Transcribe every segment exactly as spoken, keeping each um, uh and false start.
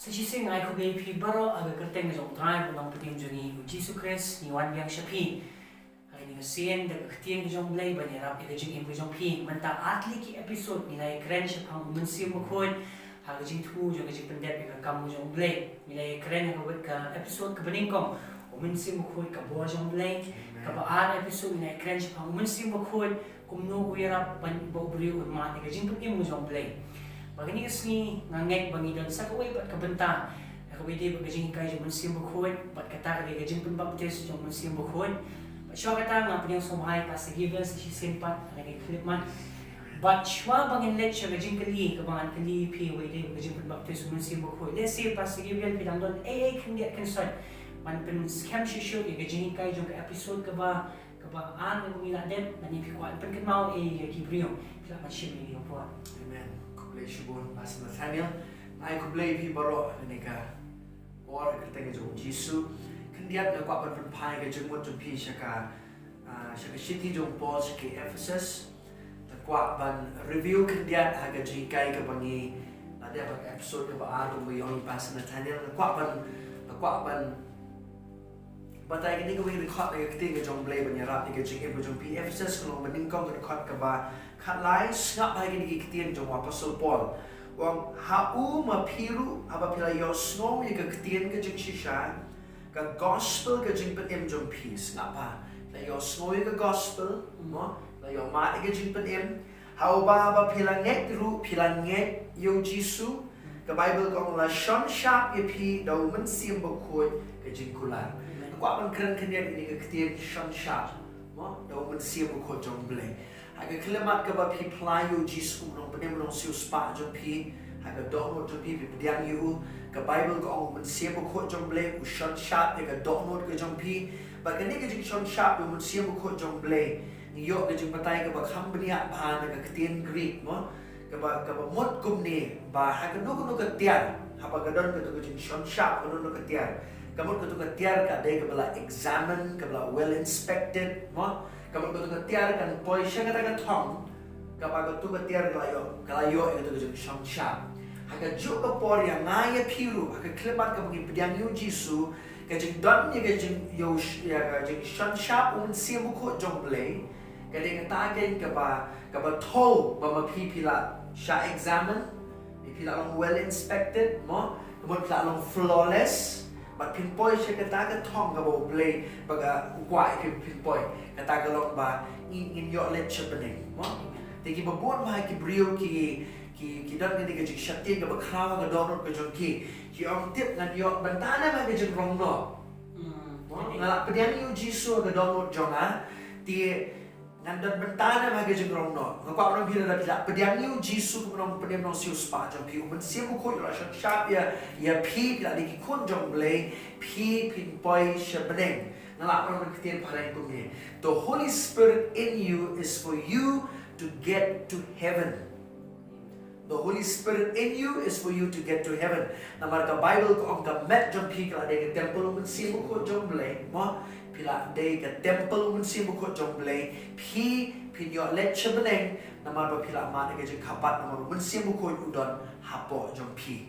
Sa shisien nga ai khublei ïa phi baroh ha ka kyrteng ka jong U Trai bad U Nongpynim jong ngi U Jisu Khrist. Ngi wan biang sha phi ha kane ka sien da ka ktien ka jong U Blei ban ïarap ïa ka jingim ka jong phi. Mynta ar tylli ki episode ngi la ïakren shaphang U Mynsiem Bakhuid ha ka jingthmu jong ka jingpyndep ïa ka kam ka jong U Blei. Ngi la ïakren ha ka wei ka episode kaba nyngkong, U Mynsiem Bakhuid ka bor jong U Blei. Kaba ar episode ngi la ïakren shaphang U Mynsiem Bakhuid, kumno u ïarap ban ba u briew un mad ïa ka jingpynim ka jong U Blei. Ba kane ka sngi nga ngeit ba ngi don sa kawei pat ka bynta, kaba ïadei bad ka jinghikai jong U Mynsiem Bakhuid, bad kata ka dei ka jingpynbaptis jong U Mynsiem Bakhuid. Bad shuwa kata nga pdiang sngewbha ïa Pastor Gabriel sa shisien pat ha kane ka khyllipmat. Bad shuwa ba ngin leit sha ka jingkylli kaba ngan kylli ïa phi, kaba ïadei bad ka jingpynbaptis U Mynsiem Bakhuid, lehse Pastor Gabriel phi dang don ei ei khyndiat khynsoit ban pynskhem shuh shuh ïa ka jinghikai jong ka episode kaba kaba ar kaba ngi la dep, lane phi kwah pynkynmaw ei ïa ki briew, phi lah ban shim ïa ka por. Amen. Khublei shibun Pastor Nathaniel. Nga ai khublei ïa phi baroh ha kane ka por ha ka kyrteng ka jong U Jisu. Khyndiat nga kwah ban pynphai ka jingmut jong phi sha ka, ah, sha ka shithi jong u Paul sha ki Ephesus. Nga kwah ban review khyndiat ha ka jinghikai kaba ngi la dep ha ka episode kaba ar, kumba ong i Pastor Nathaniel. Nga kwah ban, nga kwah ban batai kane kawei ka dkhot na ka ktien ka jong U Blei ban ïarap ïa ka jingim ka jong phi. Ephesus ka lynnong ba nyngkong ka dkhot kaba khatlai, sngap ha kine ki ktien jong u Apostol Paul. U ong, ha u ma phi ruh haba phi la ïohsngew ïa ka ktien ka jingshisha, ka gospel ka jingpynim jong phi. Sngap ha, la ïohsngew ïa ka gospel, mo, la ïoh mad ïa ka jingpynim. Ha uba haba phi la ngeit ruh phi la ngeit ïa U Jisu. Ka Baibl ka ong la shon shap ïa phi da U Mynsiem Bakhuid ka jingkular. Nga kwah ban kren khyndiat ïa kane ka ktien shon shap, mo, da U Mynsiem Bakhuid jong U Blei. Ha ka khyllipmat kaba phi phla ïa U Jisu kum U Nongpynim, U Nongsiewspah jong phi, ha ka dohnud jong phi phi pdiang ïa u. Ka Baibl ka ong U Mynsiem Bakhuid jong U Blei u shon shap ïa ka dohnud ka jong phi. Bad kane ka jingshon shap ïa U Mynsiem Bakhuid jong U Blei, ngi ïoh ka jingbatai kaba kham bniah bha na ka ktien Greek, mo, kaba, kaba mut kumne, ba ha kano kano ka tiar, haba ka don kato ka jingshon shap ha kano kano ka tiar, ka mut kato ka tiar ka dei kaba la examine, kaba la well inspected, mo, ka mut kato ka tiar kan poi sha kata ka thong kaba kato ka tiar ka la ïoh, ka la ïoh ïa kato ka jingshon shap. Ha kajuh ka por ïa nga ïa phi ruh, ha ka khyllipmat kaba ngi pdiang ïa U Jisu, ka jingdon ïa ka jing, ïa u sh-, ïa ka jingshon shap U Mynsiem Bakhuid jong U Blei, ka dei kata kein kaba, kaba thew ba ma phi phi la shah examine, phi la long well inspected, mo, ka mut phi la long flawless, bad phin poi sha kata ka thong kaba U Blei, ba ka u kwah ïa phi phin poi. Kata ka long ba ngi, ngin ïoh leit sha bneng, mo. Te kiba bun bha ki briew ki, ki, ki don kane ka jingsheptieng kaba khraw ha ka dohnud ka jong ki. Ki ong, tip ngan ïoh bynta ne em ha ka jingrong noh. Hmm. Mo, nga la pdiang ïa U Jisu ha ka dohnud jong nga. Te ngan don bynta ne em ha ka jingrong noh. Nga kwah ban ong ïa phi lada phi la pdiang ïa U Jisu kum U Nongpynim, U Nongsiewspah jong phi, U Mynsiem Bakhuid u la shon shap ïa, ïa phi, phi la dei ki khun jong U Blei, phi phin poi sha bneng. Nga lah ban ong ka ktien phareng kumne. The Holy Spirit in you is for you to get to heaven. The Holy Spirit in you is for you to get to heaven. Namar ka Baibl ka ong ka met jong phi ka la dei ka templ U Mynsiem Bakhuid jong U Blei. Mo, phi la dei ka templ U Mynsiem Bakhuid jong U Blei. Phi phin ïoh leit sha bneng namar ba phi la mad ïa ka jingkyrpad, namar U Mynsiem Bakhuid u don hapoh jong phi.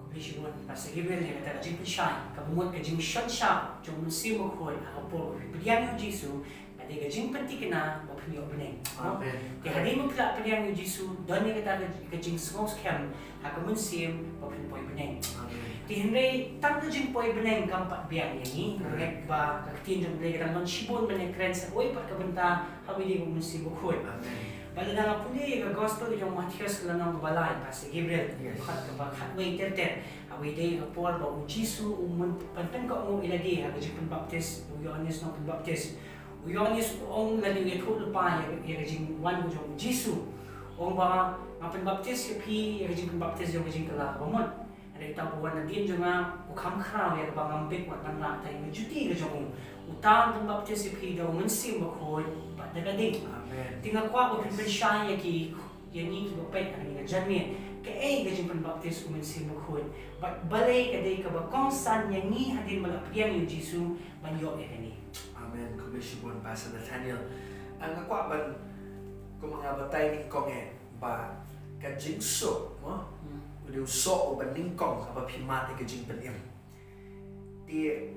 Khublei shibun Pastor Gabriel ïa kata ka jingpynshai kaba mut ka jingshon shap jong U Mynsiem Bakhuid ha ka por ba phi pdiang ïa U Jisu, ka dei ka jingpynthikna ba phin ïoh bneng. Amen. Te hadien ba phi la pdiang ïa U Jisu, don ïa kata ka, ka jingsngewskhem ha ka mynsiem ba phin poi bneng. Amen. Te hynrei tang ka jingpoi bneng kam pat biang ïa ngi. Amen. Ngeit ba ka ktien jong U Blei ka dang don shibun ban ïakren sa kawei pat ka bynta, ha kaba ïadei bad U Mynsiem Bakhuid. Amen. Bad lada nga pule ïa ka gospel jong u Mathaios ka lynnong kaba lai, Pastor Gabriel, yes, dkhot kaba khatwei ter ter, ha kaba ïadei ha ka por ba U Jisu u myn-, pyn-, pynkohnguh ïa lade ha ka jingpynbaptis u Ïoannis Nongpynbaptis. U Ïoannis u ong lane u ïathuh lypa ïa, ïa ka jingwan ka jong U Jisu. U ong ba nga pynbaptis ïa phi ïa ka jingpynbaptis jong ka jingkylla kaba mut. Hynrei uta uba wan nadien jong nga u kham khraw ïa kaba ngam bit wat ban rah, tang ïa ka juti ka jong u. Uta un pynbaptis ïa phi da U Mynsiem Bakhuid bad da ka ding. Amen. Te nga kwah ba phin pynshai ïa ki, ïa ngi kiba peit ha kane ka janmiet, kaei ka jingpynbaptis U Mynsiem Bakhuid, bad balei ka dei kaba kongsan ïa ngi hadien ba la pdiang ïa U Jisu ban ïoh ïa kane. Amen. Khublei shibun Pastor Nathaniel. Ah, nga kwah ban, kumba nga batai nyngkong eh, ba ka jingsuk, mo? Hmm. U Phi u soh u ba nyngkong haba phi mad ïa ka jingpynim. Te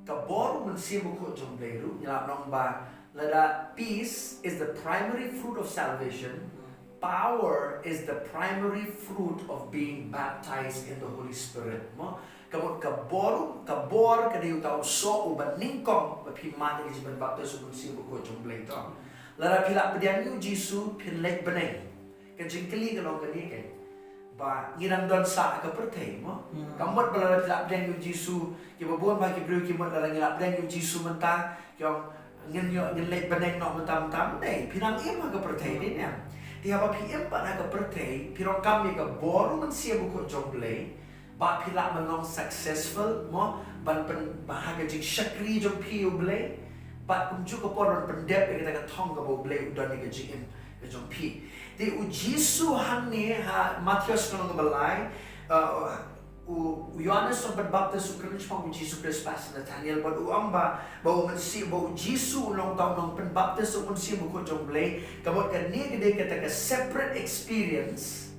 ka bor u Mynsiem Bakhuid jong U Blei ruh ngi la ong ba lada peace is the primary fruit of salvation, power is the primary fruit of being baptized in the Holy Spirit. Mo, ka mut ka bor, ka bor ka dei uta u soh u ba nyngkong ba phi mad ïa ka jingpynbaptis u Mynsiem Bakhuid jong U Blei to. Lada phi la pdiang ïa u Jisu phin leit bneng. Ka jingkylli ka long kane, ka ba ngi dang don sah ha ka pyrthei mo. Hmm. Ka mut ba lada phi la pdiang ïa u Jisu, kiba bun ba ki briew ki mut lada ngi la pdiang ïa u Jisu mynta, ki ong ngin ïoh, ngin leit bneng noh mynta mynta. Ym dei, phi nang im ha ka pyrthei, dei ne em? Te haba phi im pat ha ka pyrthei, phi donkam ïa ka bor u Mynsiem Bakhuid jong U Blei, ba phi lah ban long successful mo, ban pyn, ba ha ka jingshakri jong phi ïa U Blei, bad kumjuh ka por ban pyndep ïa kata ka thong kaba U Blei u don ïa ka jingim ka jong phi. Te u Jisu hangne ha Mathaios ka lynnong kaba lai, uh, u, u Ïoannis u nongpynbaptis u kren shaphang u Jisu Khrist, Pastor Nathaniel, bad u ong ba, ba u Mynsiem, ba u Jisu u long uta u nongpynbaptis u Mynsiem Bakhuid jong U Blei, ka mut kane ka dei kata ka separate experience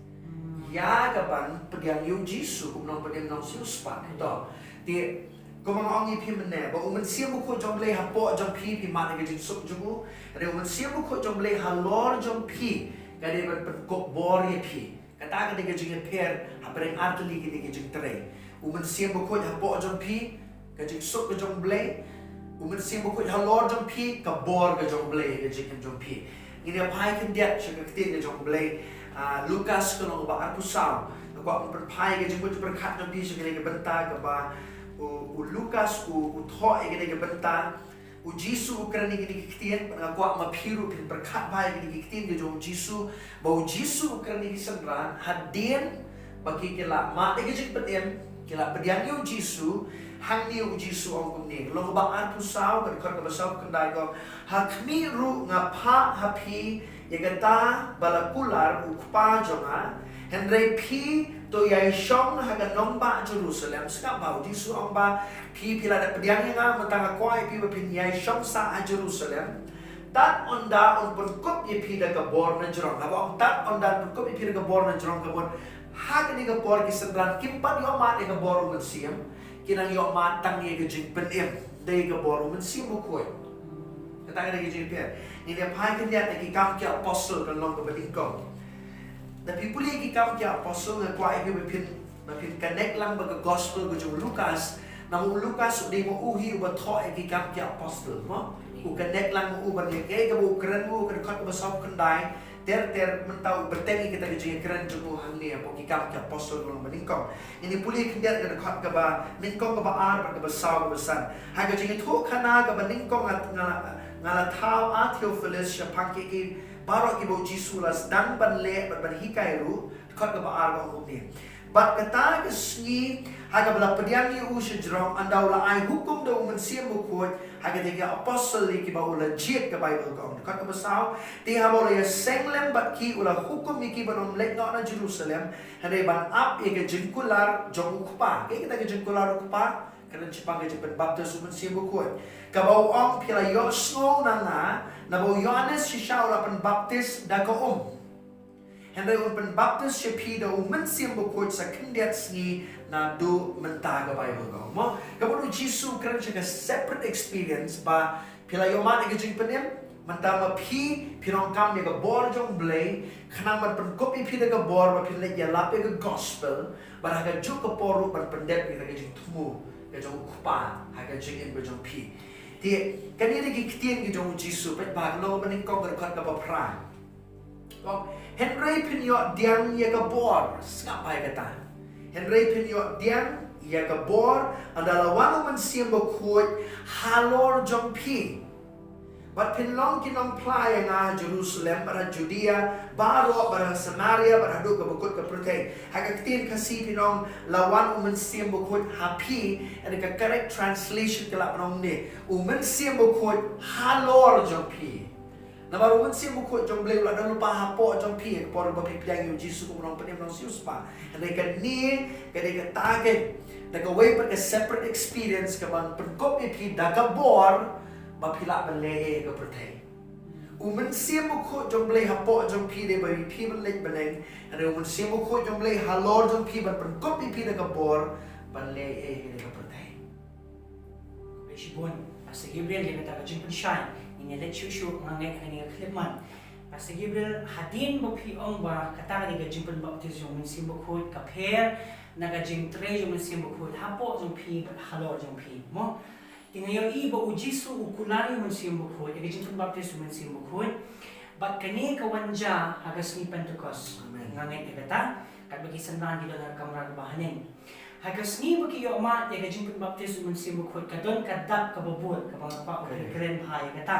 ïa kaban pdiang ïa u Jisu kum u nongpynim nongsiewspah. To. Te kumba nga ong ïa phi mynne, ba u Mynsiem Bakhuid jong U Blei hapoh jong phi, phi mad ïa ka jingsuk jong u. Hynrei u Mynsiem Bakhuid jong U Blei halor jong phi ka dei ban pynkup bor ïa phi. Kata ka dei ka jingïapher hapdeng artylli kine ki jingtrei. U Mynsiem Bakhuid hapoh jong phi, ka jingsuk ka jong U Blei. U Mynsiem Bakhuid halor jong phi, ka bor ka jong U Blei ha ka jingim jong phi. Ngin ïa phai khyndiat sha ka ktien ka jong U Blei, ah, Lukas ka lynnong ba arphew saw. Nga kwah ban pynphai ka jingmut jingpyrkhat jong phi sha kane ka bynta kaba u, u Lukas u, u thoh ïa kane ka bynta. U Jisu u kren ïa kine ki ktien, bad nga kwah ma phi ruh phin pyrkhat bha ïa kine ki ktien ki jong u Jisu, ba u Jisu u kren ïa ki synran hadien ba ki, ki la mad ïa ka jingpynim, ki la pdiang ïa u Jisu. Hangne u Jisu u ong kumne, lynnong ba arphew saw, ka dkhot kaba saw khyndai ka ong, ha khmih ruh nga phah ha phi ïa kata ba la kular u Kpa jong nga, hynrei phi to ïai shong ha ka nongbah Jerusalem. Sngap bha, u Jisu u ong ba phi, phi la dep pdiang ïa nga, mynta nga kwah ïa phi ba phin ïai shong sah ha Jerusalem. Tad ynda un pynkup ïa phi da ka bor na jrong. Haba ong tad ynda un pynkup ïa phi da ka bor na jrong, ka mut ha kane ka por ki synran kim pat ïoh mad ïa ka bor u Mynsiem, ki nang ïoh mad tang ïa ka jingpynim da ka bor u Mynsiem Bakhuid. Kata ka dei ka jingpynim. Ngin ïa phai khyndiat na Ki Kam ki Apostol ka lynnong kaba nyngkong. Da phi pule Ki Kam ki Apostol, nga kwah ïa phi ba phin, ba phin connect lang bad ka gospel ka jong u Lukas. Namar u Lukas u dei ma u hi uba thoh ïa Ki Kam ki Apostol mo. U connect lang ma u ban ïa kaei kaba u kren ma u, ka dkhot kaba saw khyndai. Ter ter mynta u bteng ïa kata ka jingkren jong u hangne hapoh Ki Kam ki Apostol lynnong ba nyngkong. Ngin ïa pule khyndiat ka dkhot kaba nyngkong, kaba ar bad kaba saw, kaba san. Ha ka jingïathuhkhana kaba nyngkong nga, nga, nga la thaw, ah Theophilus, shaphang kiei kiei baroh kiba u Jisu u la sdang ban leh bad ban hikai ruh. Dkhot kaba ar ka ong kumne. Bad kata ka sngi ha kaba la pdiang ïa u sha jrong, ynda u la ai hukum da u Mynsiem Bakhuid ha kata ki apostol ïa kiba u la jied, ka Baibl ka ong. Dkhot kaba saw, te haba u la ïaseng lem bad ki, u la hukum ïa ki ban ym leit noh na Jerusalem, hynrei ban ap ïa ka jingkular jong u Kpa. Kaei kata ka jingkular u Kpa? Ka dei shaphang ka jingpynbaptis u Mynsiem Bakhuid. Kaba u ong, phi la ïohsngew na nga, naba u Ïoannis shisha u la pynbaptis da ka um, hynrei un pynbaptis sha phi da u Mynsiem Bakhuid sa khyndiat sngi naduh mynta, ka Baibl ka ong. Mo, ka mut u Jisu u kren sha ka separate experience ba phi la ïoh mad ïa ka jingpynim, mynta ma phi, phi donkam ïa ka bor jong u Blei, khnang ban pynkup ïa phi da ka bor ba phin leit ïalap ïa ka gospel, bad ha kajuh ka por ruh ban pyndep ïa ka jingthmu ka jong u Kpa ha ka jingim ka jong phi. Te kane dei ki ktien ki jong u Jisu, peit bha, lynnong ba nyngkong, ka dkhot kaba phra. Ka ong, hynrei phin ïoh pdiang ïa ka bor, sngap bha ïa kata. Hynrei phin ïoh pdiang ïa ka bor ynda la wan u Mynsiem Bakhuid halor jong phi. Bad phin long ki nongphla ïa nga ha Jerusalem, bad ha Judea baroh, bad ha Samaria, bad haduh kaba kut ka pyrthei. Ha ka ktien Khasi phin ong, la wan u Mynsiem Bakhuid ha phi, and ka correct translation ka lah ban ong ne, u Mynsiem Bakhuid halor jong phi. Namar u Mynsiem Bakhuid jong u Blei u la don lypa hapoh jong phi ha ka por ba phi pdiang ïa u Jisu kum u nongpynim nongsiewspah. Hynrei kane ka dei ka target, da kawei pat ka separate experience kaban pynkup ïa phi da ka bor ba phi lah ban leh ïa ka pyrthei. U U Mynsiem Bakhuid jong U Blei hapoh jong phi dei ba phi ban leit bneng. Hynrei U Mynsiem Bakhuid jong U Blei halor jong phi ban pynkup ïa phi da ka bor ban leh ei ei ha kane ka pyrthei. Khublei shibun Pastor Gabriel ïa kata ka jingpynshai. Ngin ïa leit shuh shuh, nga ngeit ha kane ka khyllipmat. Pastor Gabriel, hadien ba phi ong ba kata ka dei ka jingpynbaptis jong U Mynsiem Bakhuid, ka pher na ka jingtrei jong U Mynsiem Bakhuid hapoh jong phi bad halor jong phi, mo? Te nga ïohi ba U Jisu u kular ïa U Mynsiem Bakhuid, ïa ka jingpynbaptis U Mynsiem Bakhuid. Bad kane ka wan jia ha ka sngi Pentekost. Amen. Nga ngeit ïa kata, katba ki synran ki don ha ka kamra kaba ha neng. Ha ka sngi ba ki ïohmad ïa ka jingpynbaptis U Mynsiem Bakhuid, ka don ka dak kaba bud, kaba nga kwah ba phin kren bha ïa kata.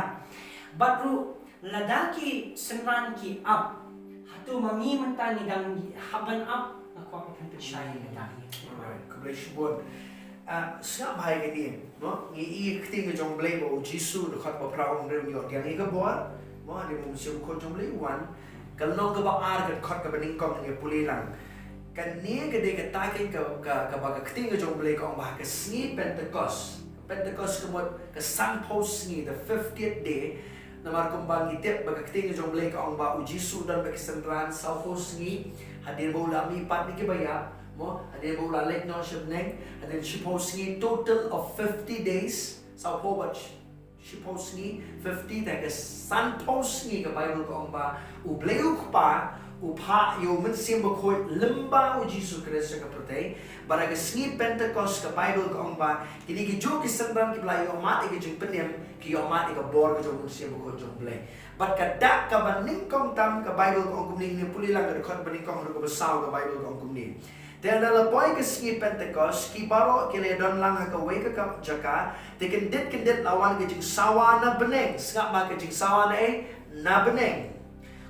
Bad ruh, lada ki synran ki ap, hato ma ngi mynta ngi dang hap ban ap? Nga kwah ba phin pynshai ïa kata. Alright, khublei shibun. Ah, sngap bha ïa kane, mo? Ngi i ktien ka jong U Blei ba U Jisu, dkhot ba phra, u ong, hynrei un ïoh pdiang ïa ka bor, mo, hadien ba U Mynsiem Bakhuid jong U Blei u wan. Ka lynnong kaba ar, ka dkhot kaba nyngkong, ngin ïa pule lang. Kane ka dei kata ka, ka, kaba ka ktien ka jong U Blei ka ong ba ha ka sngi Pentekost. Pentekost ka mut ka sanphew sngi, the fiftieth day. Namar kumba ngi tip ba ka ktien ka jong U Blei ka ong ba U Jisu u don bad ki synran sawphew sngi hadien ba u la mihpat na kiba ïap, mo, hadien ba u la leit noh sha bneng, hadien shiphew sngi, total of fifty days, sawphew bad sh-, shiphew sngi, fifty, te ha ka sanphew sngi ka Baibl ka ong ba U Blei U Kpa u phah ïa U Mynsiem Bakhuid lyngba U Jisu Khrist sha ka pyrthei. Bad ha ka sngi Pentekost ka Baibl ka ong ba kine kijuh ki synran kiba la ïohmad ïa ka jingpynim ki ïohmad ïa ka bor ka jong U Mynsiem Bakhuid jong U Blei. Bad ka dak kaba nyngkong tam ka Baibl ka ong kumne, ngin ïa pule lang ka dkhot ba nyngkong haduh kaba saw, ka Baibl ka ong kumne. Te haba la poi ka sngi Pentekost, ki baroh ki la ïadon lang ha kawei ka, ka jaka, te kyndit kyndit la wan ka jingsawa na bneng. Sngap bha, ka jingsawa na ei? Na bneng.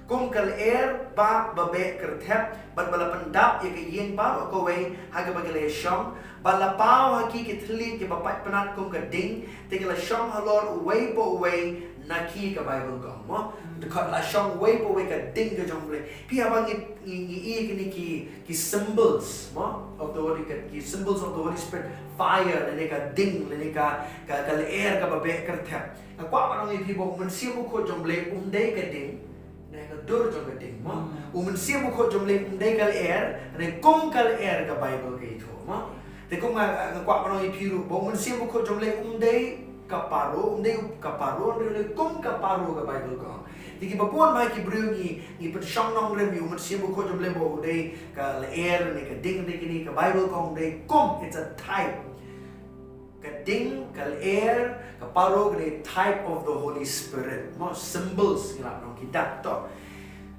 Kum ka lyer ba, ba beh kyrthep, bad ba la pyndap ïa ka ïing baroh kawei ha kaba ki la ïashong, bad la paw ha ki ki thylliej kiba pait pnat kum ka ding, te ki la shong halor uwei pa uwei na ki, ka Baibl ka ong, mo. Dkhot la shong uwei pa uwei, ka ding ka jong U Blei. Phi, haba ngi, ngi, ngi i kine ki, ki symbols, mo, of the Holy, ki symbols of the Holy Spirit, fire, lane ka ding, lane ka, ka, ka lyer kaba beh kyrthep. Nga kwah ban ong ïa phi ba U Mynsiem Bakhuid jong U Blei um dei ka ding, ne ka dur jong ka ding, mo. Hmm. U Mynsiem Bakhuid jong U Blei um dei ka lyer, ne kum ka lyer, ka Baibl ka ïathuh, mo. Te kum nga, nga kwah ban ong ïa phi ruh ba U Mynsiem Bakhuid jong U Blei um dei ka paro, um dei ka paro, ne kum ka paro, ka Baibl ka ong. Te kiba bun bha ki briew ngi, ngi pynshong nongrim ïa U Mynsiem Bakhuid jong U Blei ba u dei ka lyer, ne ka ding, ne kine, ka Baibl ka ong dei kum, it's a type. Ka ding, ka lyer, ka paro, ka dei type of the Holy Spirit. Mo, symbols, ngi lah ban ong ki dak, to.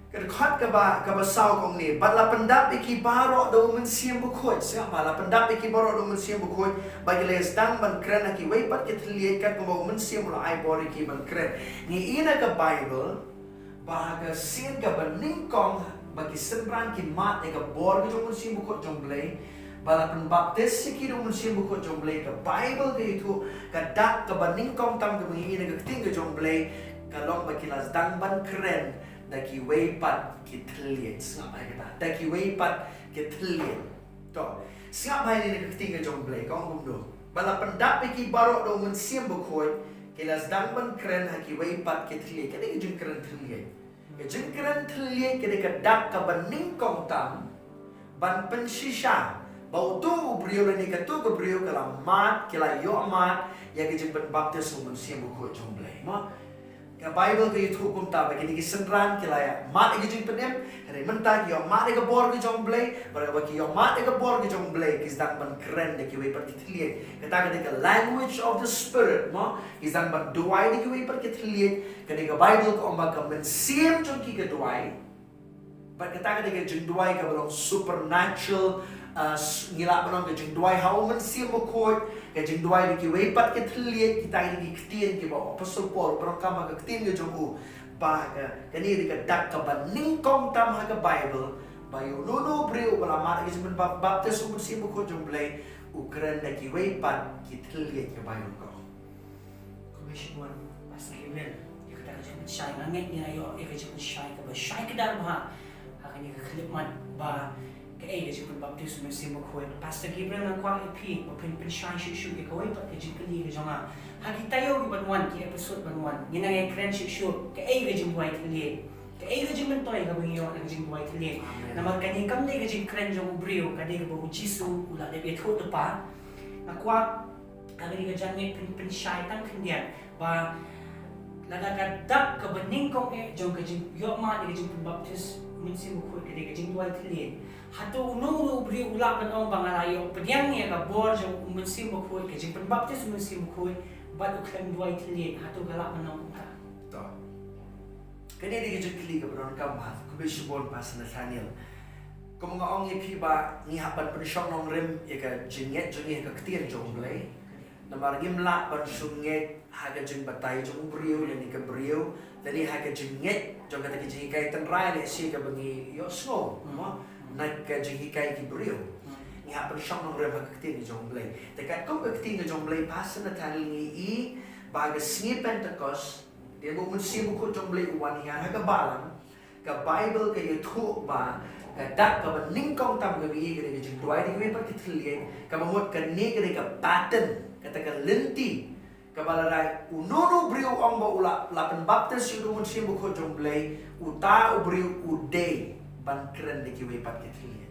Ka dkhot kaba, kaba saw ka ong ne, bad la pyndap ïa ki baroh da U Mynsiem Bakhuid. Sngap bha, la pyndap ïa ki baroh da U Mynsiem Bakhuid, bad ki la sdang ban kren ha kiwei pat ki thylliej, katkum ba U Mynsiem u la ai bor ïa ki ban kren. Ngi i na ka Baibl, ba ha ka sien kaba nyngkong ba ki synran ki mad ïa ka bor ka jong U Mynsiem Bakhuid jong U Blei, ba la pynbaptis ïa ki da U Mynsiem Bakhuid jong U Blei, ka Baibl ka ïathuh, ka dak kaba nyngkong tam kaba ngi i na ka ktien ka jong U Blei, ka long ba ki la sdang ban kren da kiwei pat ki thylliej. Sngap bha ïa kata, da kiwei pat ki thylliej. To, sngap bha ïa kane ka ktien ka jong U Blei, ka ong kumno. Ba la pyndap ïa ki baroh da U Mynsiem Bakhuid, ki la sdang ban kren ha kiwei pat ki thylliej. Kane ka jingkren thylliej. Ka jingkren thylliej ka dei ka dak kaba nyngkong tam ban pynshisha ba uto u briew lane kato ka briew ka la mad, ki la ïoh mad ïa ka jingpynbaptis U Mynsiem Bakhuid jong U Blei. Mo? Ka Baibl ka ïathuh kumta ba kine ki synran ki la ïa mad ïa ka jingpynim, hynrei mynta ki ïoh mad ïa ka bor ka jong U Blei, bad haba ki ïoh mad ïa ka bor ka jong U Blei, ki sdang ban kren da kiwei pat ki thylliej. Kata ka dei ka language of the Spirit, mo? Ki sdang ban duwai da kiwei pat ki thylliej, ka dei ka Baibl ka ong ba ka mynsiem jong ki ka duwai. Bad kata ka dei ka jingduwai kaba long supernatural, ah, s-, ngi lah ban ong ka jingduwai ha U Mynsiem Bakhuid, ka jingduwai da kiwei pat ki thylliej, kita ki dei ki ktien kiba u Apostol Paul u pyndonkam ha ka ktien ka jong u. Ba ka, kane dei ka dak kaba nyngkong tam ha ka Baibl, ba ïa uno uno u briew uba la mad ïa ka jingpynbap-, baptis U Mynsiem Bakhuid jong U Blei, u kren da kiwei pat ki thylliej, ka Baibl ka ong. Khublei shibun Pastor Gabriel ïa kata ka jingpynshai. Nga ngeit ngi la ïoh ïa ka jingpynshai kaba shai kdar bha ha kane ka khyllipmat ba kaei ka jingpynbaptis Mynsiem Bakhuid. Pastor Gabriel, nga kwah ïa phi ba phin pynshai shuh shuh ïa kawei pat ka jingkylli ka jong nga. Ha ki taïew kiban wan, ki episode ban wan, ngin nang ïakren shuh shuh kaei ka jingduwai thylliej, kaei ka jingmyntoi kaba ngi ïoh na ka jingduwai thylliej. Namar kane kam dei ka jingkren jong u briew, ka dei kaba u Jisu u la dep ïathuh lypa. Nga kwah ha kane ka janmiet phin pynshai tang khyndiat ba lada ka dak kaba nyngkong eh jong ka jingïohmad ïa ka jingpynbaptis Mynsiem Bakhuid ka dei ka jingduwai thylliej, hato uno uno u briew u lah ban ong ba nga la ïoh pdiang ïa ka bor jong u Mynsiem Bakhuid, ka jingpynbaptis u Mynsiem Bakhuid, bad u khlem duwai thylliej? Hato ka lah ban ong kumta? To. Kane dei ka jingkylli kaba donkam bha, khublei shibun Pastor Nathaniel. Kum nga ong ïa phi ba ngi hap ban pynshong nongrim ïa ka jingngeit jong ngi ha ka ktien jong U Blei. Namar ngim lah ban shu ngeit ha ka jingbatai jong u briew lane ka briew, lane ha ka jingngeit jong kata ka jinghikai tynrai lehse kaba ngi ïohsngew mo na ka jinghikai ki briew. Ngi hap pynshong nongrim ha ka ktien jong U Blei. Te katkum ka ktien jong U Blei, Pastor Nathaniel, ngi i ba ka sngi Pentecost, dei ba u Mynsiem Bakhuid jong U Blei u wan hiar ha ka balang. Ka Bible ka ïathuh ba ka dak kaba nyngkong tam kaba ngi i ka dei ka jingduwai da kiwei pat ki thylliej, kaba mut kane ka dei ka pattern, kata ka lynti kaba lada uno uno u briew u ong ba u la, la pynbaptis ïa u da u Mynsiem Bakhuid jong U Blei, uta u briew u dei ban kren da kiwei pat ki thylliej.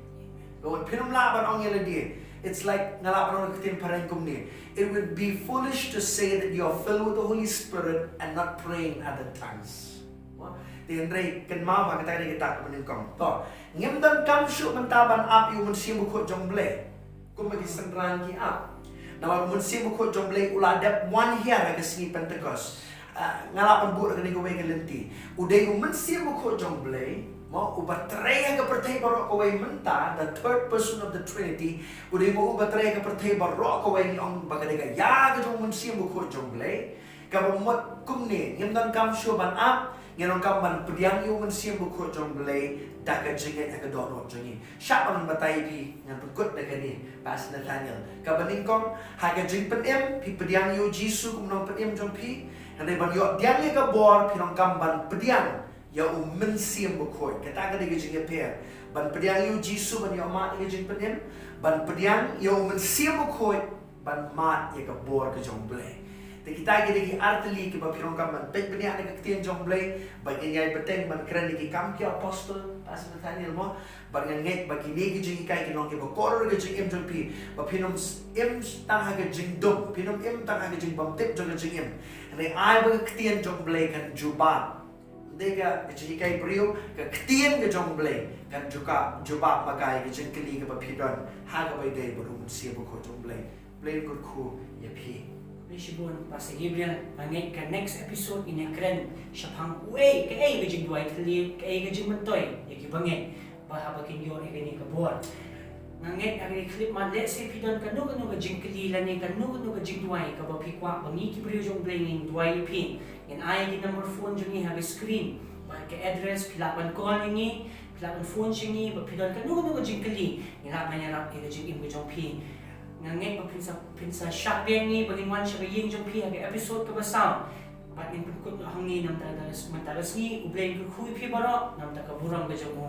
Ka mut phin ym lah ban ong ïa lade. It's like, nga lah ban ong ka ktien phareng kumne: It would be foolish to say that you are filled with the Holy Spirit and not pray in other tongues. Mo? Te hynrei kynmaw ba kata ka dei ka dak kaba nyngkong. To, ngim donkam shuh mynta ban ap ïa u Mynsiem Bakhuid jong U Blei kumba ki synran ki ap. Namar u Mynsiem Bakhuid jong U Blei u la dep wan hiar ha ka sngi Pentecost. Ah, nga lah ban buh da kane kawei ka lynti. U dei u Mynsiem Bakhuid jong U Blei, mo, uba trei ha ka pyrthei baroh kawei mynta, the third person of the Trinity. U dei mo uba trei ha ka pyrthei baroh kawei, ngi ong ba ka dei ka ïa ka jong u Mynsiem Bakhuid jong U Blei. Kaba mut kumne, ngim donkam shuh ban ap, ngi donkam ban pdiang ïa u Mynsiem Bakhuid jong U Blei da ka jingngeit ha ka dohnud jong ngi. Shah ban batai ïa phi, ngan pynkut da kane, Pastor Nathaniel. Kaba nyngkong, ha ka jingpynim, phi pdiang ïa u Jisu kum u nongpynim jong phi. Hynrei ban ïoh pdiang ïa ka bor, phi donkam ban pdiang ïa u Mynsiem Bakhuid. Kata ka dei ka jingïapher. Ban pdiang ïa u Jisu ban ïoh mad ïa ka jingpynim, ban pdiang ïa u Mynsiem Bakhuid ban mad ïa ka bor ka jong U Blei. Te kita ki dei ki ar tylli kiba phi donkam ban peit bniah na ka ktien jong U Blei, ba ngin ïai bteng ban kren ïa ki Kam ki Apostol, Pastor Nathaniel mo, ba nga ngeit ba kine ki jinghikai kin long kiba kordor ïa ka jingim jong phi, ba phin ym s-, im tang ha ka jingdum, phin ym im tang ha ka jingbymtip jong ka jingim. Hynrei ai ba ka ktien jong U Blei kan jubab. Ym dei ka, ka jinghikai briew, ka ktien ka jong U Blei kan jubab, jubab ma ka ïa ka jingkylli kaba phi don ha kaba ïadei bad u Mynsiem Bakhuid jong U Blei. Blei un kyrkhu ïa phi. Khublei shibun Pastor Gabriel, nga ngeit ka next episode ngin ïakren shaphang uei, kaei ka jingduwai thylliej, kaei ka jingmyntoi ïa ki bangeit ba haba kin ïoh ïa kane ka bor. Nga ngeit ha kane ka khyllipmat lehse phi don kano kano ka jingkylli lane kano kano ka jingduwai kaba phi kwah ba ngi ki briew jong U Blei ngin duwai ïa phi. Ngin ai ki number phone jong ngi ha ka screen bad ka address, phi lah ban call ïa ngi, phi lah ban phone sha ngi, ba phi don kano kano ka jingkylli, ngi lah ban ïarap ïa ka jingim ka jong phi. Nga ngeit ba phin sa, phin sa shah biang ïa ngi ba ngin wan sha ka ïing jong phi ha ka episode kaba saw. Bad ngin pynkut noh hangne namar ka, namar ka sngi. U Blei un kyrkhu ïa phi baroh namar ka burom ka jong u.